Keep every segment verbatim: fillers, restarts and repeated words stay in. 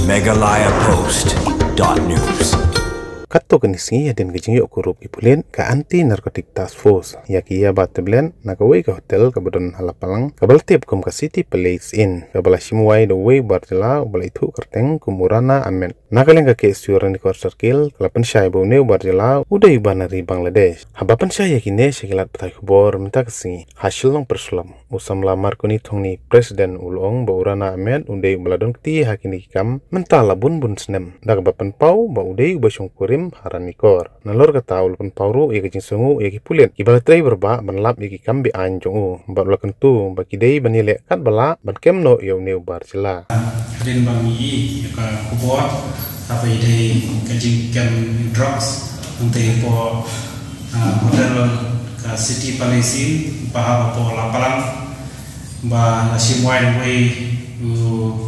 Meghalaya Post dot news. Katto katne sngi hadien ka jingïoh kurup ki pulit ka Anti Narcotic Task Force ïa ki ïa ba tablet na kawei ka hotel kaba don ha Lapalang kaba la tip kum ka City Palace Inn, kaba la shim wai da uwei u bar jylla uba la ithuh kyrteng kum u Rana Ahmed. Na ka liang ka K S U Ranikor Circle ka la pynshai ba une u bar jylla u dei u ba na ri Bangladesh. Haba pynshai ïa kine sha ki lad pathai khubor mynta ka sngi ha Shillong Press Club, u samla Marconi Thongni, President, u la ong ba u Rana Ahmed u dei uba la don kti ha kine ki kam mynta la bun bun snem, da kaba pynpaw ba u dei uba shongkurim ha Ranikor. Nalor kata u la pynpaw ruh ïa ka jingsngewnguh ïa ki pulit kiba la trei bha ban lap ïa ki kam be-aiñ jong u, bad u la kyntu ba ki dei ban ïaleh katba lah ban kem noh ïa une u bar jylla. Hadien ba ngi ïoh ïa ka khubor haba ïadei ka jingkem drugs hangtei hapoh, ah, hotel ka City Palace Inn, ba hapoh Lapalang, ba la shim wai da uwei u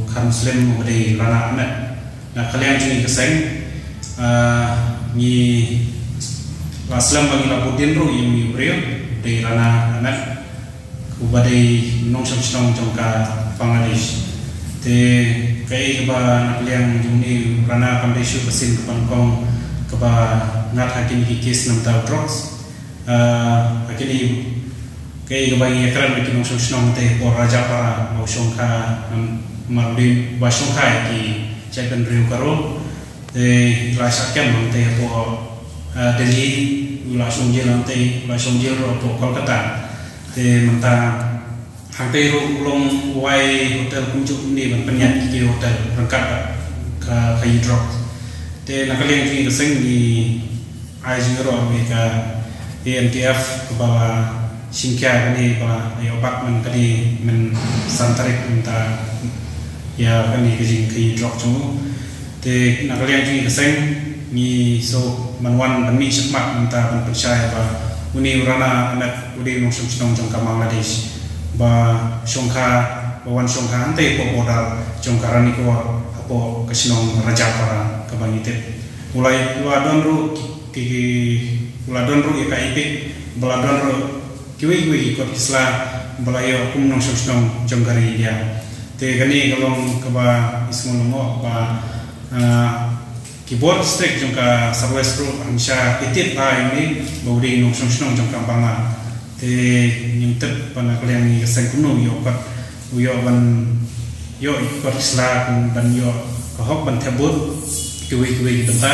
khat Muslim uba dei Rana Ahmed. Na ka liang jong ngi ka seng, ah, ngi la slem ba ngi la bud dien ruh ïa une u briew, dei Rana Ahmed, uba dei nongshong shnong jong ka Bangladesh. Te kaei kaba na ka liang jong une u Rana kam dei shuh ka sien kaba nyngkong kaba ngat ha kine ki case namar drugs. Ah, ha kine kaei kaba ngi ïakren bad ki nongshong shnong te hapoh Rajapara, ba u shongkha, um, namar u dei uba shongkha ïa ki jaitbynriew Garo. Te la shah kem hangtei hapoh, ah, Delhi, u la shong jail hangtei, u la shong jail ruh hapoh Kolkata. Te mynta hangtei ruh u long u wai hotel kumjuh kumne ban pynïaid ïa ki hotel ryngkat bad ka, ka ïa drugs. Te na ka liang jong ngi ka seng ngi ai jingïaroh ïa ka A N T F kaba la shim khia kane, ba la ïoh bat man kane, man san tarik mynta ïa kane ka jingkhaïi drok jong u. Te na ka liang jong ngi ka seng ngi sngewbha ban wan ban mih shakhmat mynta ban pynshai ba une u Rana Ahmed u dei u nongshong shnong jong ka Bangladesh, ba shongkha, ba wan shongkha hangtei hapoh border jong ka Ranikor hapoh ka shnong Rajapara kaba ngi tip. U la, u la don ruh ki, ki, ki, u la don ruh ïa ka EPIC, ba la don ruh kiwei kiwei ki kot ki sla ba la ïoh kum nongshong shnong jong ka ri India. Te kane ka long kaba i sngewlyngngoh ba, ah, ki bor district jong ka South West ruh hangta ki tip bha ïa une ba u dei nongshong shnong jong ka Bangla. Te ngim tip ba na ka liang ngi ka seng kumno u ïoh kot, u ïoh ban ïoh kot sla, ban ïoh ka hok ban thep vote kiwei kiwei ki bynta.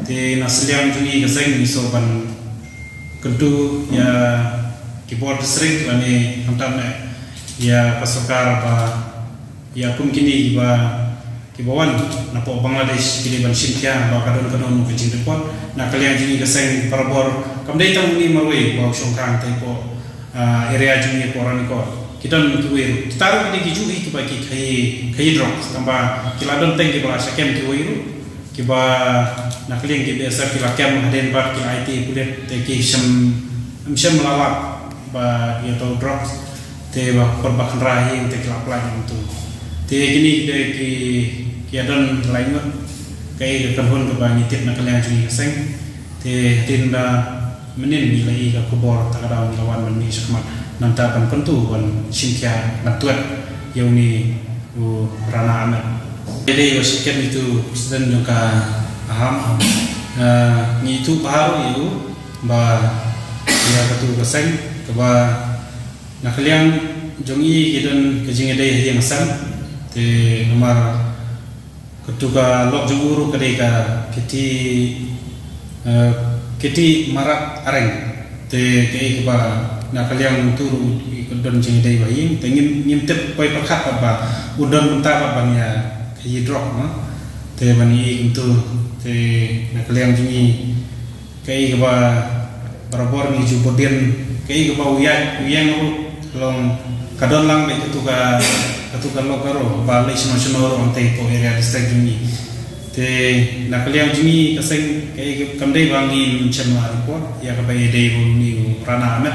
Te na ka liang jong ngi ka seng ngi sngewbha ban kyntu ïa ki bor district lane hangta ne ïa ka sorkar ba ïa kum kine kiba, kiba wan napoh Bangladesh ki dei ban shim khia ba ka don kano kano ka jingreport. Na ka liang jong ngi ka seng barabor kam dei tang une marwei ba u shongkha hangtei hapoh, ah, area jong ngi hapoh Ranikor. Ki don kiwei ruh. Kita ruh ki dei kijuh hi kiba ki khaïi, khaïi drok. Tangba ki la don teng kiba la shah kem kiwei ruh. Kiba na ka liang ki B S F ki la kem hadien bad ki la aiti ïa ki pulit te ki shem, ym shem la lap ba ïa to drugs. Te ba kot ba kynra hi te ki la pynlait ïa u. Te kine ki dei ki, ki ïa don lai ngut. Kaei ka kyrhun kaba ngi tip na ka liang jong ngi ka seng. Te hadien ba mynnin ngi la ïoh ka khubor, ta ka daw ngi la wan ban mih shakhmat nangta ban kyntu ban shim khia ban tuid ïa une u Rana Ahmed. Te dei ba shisien ïa u president jong ka Aham, ah, ngi ïathuh bha ruh ïa u ba ïa katu ka seng kaba na ka liang jong ngi ki don ka jingïadei ha ïing ha sem. Te namar katu ka lok jong u ruh ka dei ka Kiti, eh, Kiti Marat Areng. Te kaei kaba na ka liang utu ruh ka don jingïadei bha ha ïing. Te ngim, ngim tip poi pyrkhat pat ba u don mynta pat ban ïa khaïi drok, no. Te ban ïa kumtu te na ka liang jong ngi kaei kaba barabor ngi ju bud dien, kaei kaba u ïaid u ïeng ruh long ka don lang beit katu ka, katu ka lok Garo ba leit shano shano ruh hangtei hapoh area district jong ngi. Te na ka liang jong ngi ka seng kaei ka, kam dei ba ngin shem la report ïa kaba ïadei bad une u Rana Ahmed.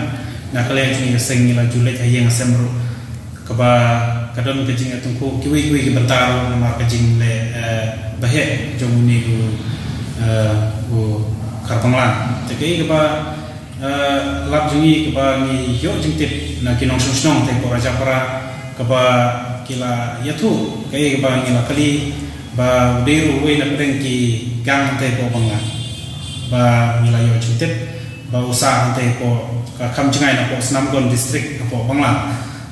Na ka liang jong ngi ka seng ngi la ju leit ha ïing ha sem ruh. Kaba ka don ka jingïatyngkhuh kiwei kiwei ki bynta ruh namar ka jingleh, eh, baheh jong une u, eh, u Kharbangla. Te kaei kaba, eh, lap jong ngi kaba ngi ïoh jingtip na ki nongshong shnong te hapoh Rajapara kaba ki la ïathuh kaei kaba ngi la kylli Ba u dei ruh uwei na pdeng ki gang hangtei hapoh Bangla. Ba ngi la ïoh jingtip ba u sah hangtei hapoh ka kham jngai na poh Snamgon district hapoh Bangla.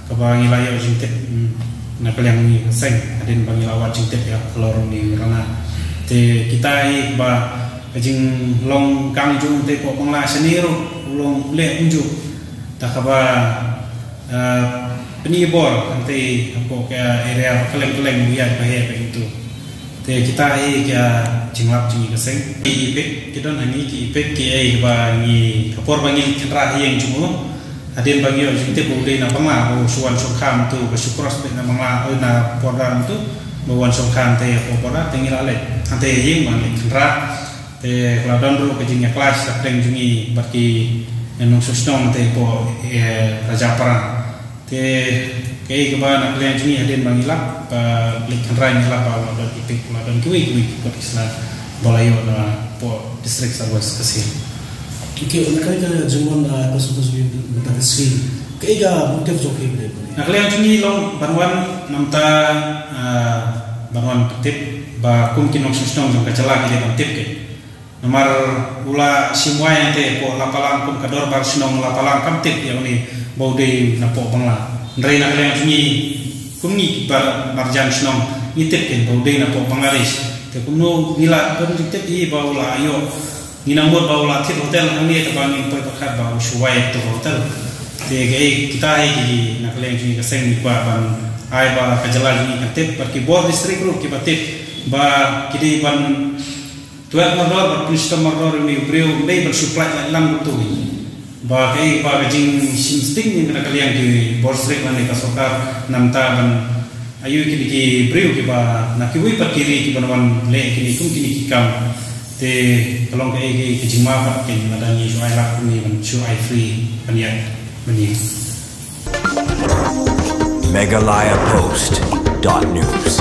Kaba ngi la ïoh jingtip, hmm, na ka liang jong ngi ka seng hadien ba ngi la wad jingtip ïa halor une u rangbah. Te kita hi ba ka jinglong gang jong u hangtei hapoh Bangla shane ruh u long u leh kumjuh. Da kaba, eh, pyni bor hangtei hapoh ka area ba kylleng kylleng, u ïaid ba heh ba itu. Te kita hi ka jinglap jong ngi ka seng. Ki EPIC, ki don hangne ki EPIC, kiei kiba ngi, ka por ba ngi khynra ha ïing jong u, hadien ba ngi ïoh jingtip ba u dei na Bangla, ba u shu wan shongkha kumtu, ba shu cross beit na Bangla, eh, na border kumtu, ba u wan shongkha hangtei hapoh border, te ngi la leit hangtei ha ïing ban leit khynra. Te ka la don ruh ka jingïakhlaiñ shapdeng jong ngi bad ki, eh, nongshong shnong hangtei hapoh, eh, Rajapara. Te kaei kaba na ka liang jong ngi hadien ba ngi lap, ba leit khynra ngi lap ba u la don EPIC, u la don kiwei kiwei ki kot ki sla ba la ïoh na poh district sa West Khasi Hills. Okay, na ka liang ka jingwan, ah, ka suk ka suk mynta ka sngi, kaei ka motive jong phi ba dei? Na ka liang jong ngi long ban wan namar, ah, ban wan pyntip ba kum ki nongshong shnong jong ka jylla ki dei ban tip ki. Namar u la shim wai hangtei hapoh Lapalang, kum ka dorbar shnong Lapalang kam tip ïa une ba u dei na poh Bangla. Hynrei na ka liang jong ngi kum ngi ki bar, marjan shnong ngi tip kein ba u dei na poh Bangladesh. Te kumno ngi la don jingtip hi ba u la ïoh, ngi nang mut ba u la thied hotel hangne, te ba ngin poi pyrkhat ba u shu wai ha hotel. Te kaei kita hi ki na ka liang jong ngi ka seng ngi kwah ban ai ba ka jylla jong ngi kan tip, bad ki bor district ruh kiba tip ba ki dei ban Tuat mardor bad pynshitom mardor ïa une u briew, ym dei ban shu pynlait lait lang kumtu hi. Ba kaei ba ka jingsngewsih ïa ka na ka liang ki bor district lane ka sorkar namar ban ïoh ïa kine ki briew kiba na kiwei pat ki ri kiban wan leh kine kum kine ki kam. Te ka long kaei kaei ka jingma pat ka jingma, lada ngi shu ai lad kumne ban shu ai free ban ïaid ban ïaid. Meghalaya Post dot news.